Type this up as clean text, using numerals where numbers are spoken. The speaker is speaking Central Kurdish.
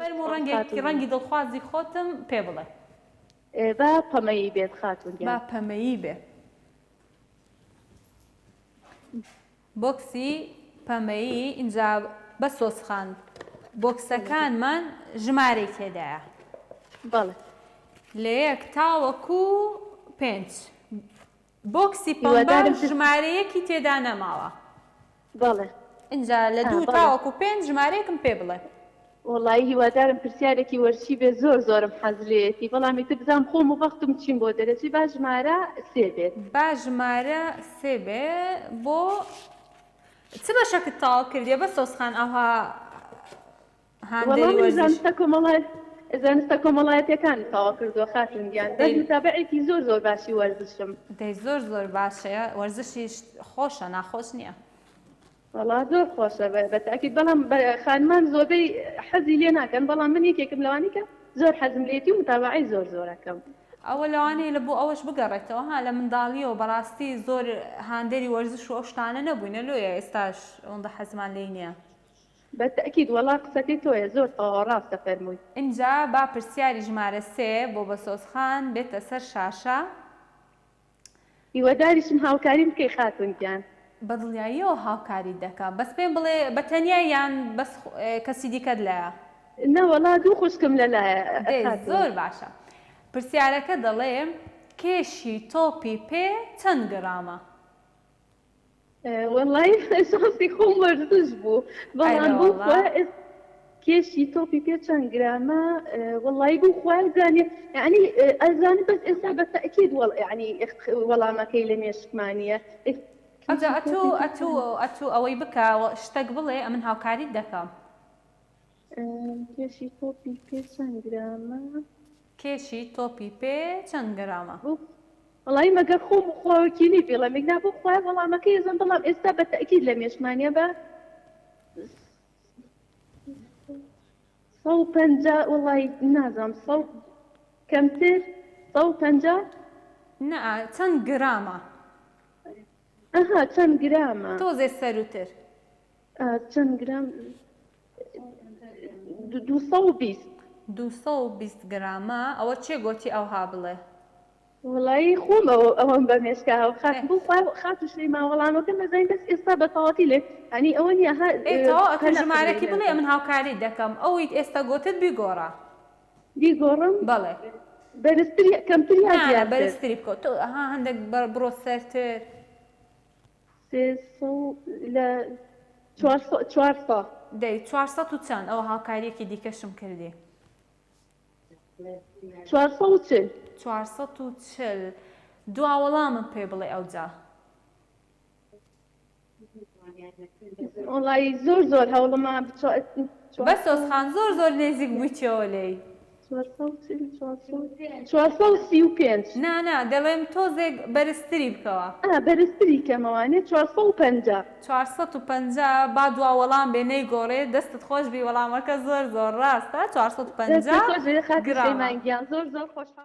فەرموو سوپاس ڕەنگێک خاتوون گیان. ڕەنگی دڵخوازی خۆتم پێ بڵێ. با پەمەیی بێت خاتوون با گیان. پەمەیی بێ. بۆکسی پەمەیی ئینجا بە سۆزخان بۆکسەکانمان ژمارەی تێدایە. بەڵێ. لە یەک تاوەکو پێنج. بۆکسی پەمبە هیوادارم پرس. ژمارە یەکی تێدا نەماوە. بەڵێ. ئینجا لە ئا دوو بەڵێ. تاوەکو پێنج ژمارەیەکم پێ بڵێ. وەڵایی هیوادارم پرسیارێکی وەرزشی بێت زۆر زۆرم حەز لێیەتی بەڵام ئیتر بزانم خۆم و بەختم چیم بۆ دەرەچی با ژمارە سێ بێت. با ژمارە سێ بێ بۆ چ بەشەکت تەواو کردیە بەس سۆزخان ئەوها وەڵا هاندەری من وەرزش. زانستە کۆمەڵا زانستە کۆمەڵایەتیەکانم تەواو کردووە خاتوون گیان بەس دەی متابعێکی زۆر زۆر باشی وەرزشم. دەی زۆر زۆر باشەیە وەرزشیش خۆشە ناخۆش نییە. وەڵا زۆر خۆشە بە تاکید بەڵام خانمان زۆربەی حەزی لێ ناکەن بەڵام من یەکێکم لەوانەی کە زۆر حەزم لێتی و متابعەی زۆر زۆرەکەم. ئەوە لەوانەیە لە بۆ ئەوەش بگەڕێتەوە ها لە منداڵیەوە بەڕاستی زۆر هاندەری وەرزش و ئەو شتانە نەبووینە لۆیە ئێستاش ئەوەندە حەزمان لێی نییە. بە تەئکید وەڵا قسەکەی تۆیە زۆر تەواو ڕاستە فەرمووی. ئینجا با پرسیاری ژمارە سێ بۆ بەسۆز خان بێتە سەر شاشە. هیواداریشم هاوکاریم بکەی خاتوون گیان. بە دڵنیاییەوە هاوکاریت دەکەم بەس پێم بڵێ بە تەنیای یان بەس کەسی دیکەت لایە؟ نەوەڵا دوو خوشکم لەلایە دەی خاتوون. زۆر باشە پرسیارەکە دەڵێ کێشی تۆپی پێ چەند گڕامە؟ وەڵایی شانسی خۆم وەرزش بوو بەڵام ئەرێ بۆ وەڵا. خوا کێشی تۆپی پێ چەند گرامە وەڵایی بۆ خوا زانێ یعنی ئەزانم بەس ئێستا بە تەئکید وەڵ یعنی وەڵامەکەی لە مێشکمانە ئەوجا کێشی ئەتوو تۆپی پێ ئەتوو چەند ئەتوو ئەوەی بکە شتەک بڵێ ئەمن هاوکاریت دەکەم. کێشی تۆپی پێ چەند گرامە؟ کێشی تۆپی پێ چەند گرامە؟ بۆ وەڵایی مەگەر خۆم و خوا وەکیلی بیڵێم نا بۆ خوایە وەڵامەکەی ئەزانم بەڵام ئێستا بە تەئکید لە مێشکمانە بە 150 وەڵایی نازانم سە کەمتر 150. نا چەند گرامە؟ ئەها چەند گرامە؟ تۆزێ سەروتر. چەند گرام؟ 220. 220 گرامە ئەوە کێ گۆتی ئەوها بڵێ؟ وەڵایی خۆم ئەوە ئەوەم بە مێشکا هاو ئێ خاتوو بۆ خوا خاتوو شەیما وەڵامەکەم ئەزانین بەس ئێستا بە تەواوەتی لێ یانی ئەوە نییە ها ئێ تەواو ئەتوو پەلە ژمارەکی قبلەی بڵێ نەکەم ئەمن هاوکاریت دەکەم ئەویت ئێستا گۆتت بیگۆڕە. بیگۆڕم بەڵێ. بەرزتر یا کەمتر یا نا نا زیاتر؟ بەرزتری بکە تۆ ها هەندێک بڕۆ سەرتر. سێ سە و لە چوار سە 400. دەی 400 و چەند ئەوە هاوکاریەکی دیکەشم کردی. 440. 440 دوا وەڵامم پێ بڵێ ئەوجا. وەڵایی زۆر زۆر هەوڵما بەس 400 سۆزخان زۆر زۆر نێزیک بوویتەوە لێی. 435. نا نا دەڵێم تۆزێک بەرزتری بکەوە. ئا بەرزتری کەمەوانێ 450. 450 با دوا وەڵام بێ نەیگۆڕێ دەستت خۆش بی وەڵامەکە زۆر زۆر ڕاستە دەستت 450 خۆش بێ خاتوو گرامە. شەیما گیان زۆر زۆر خۆشحاڵ.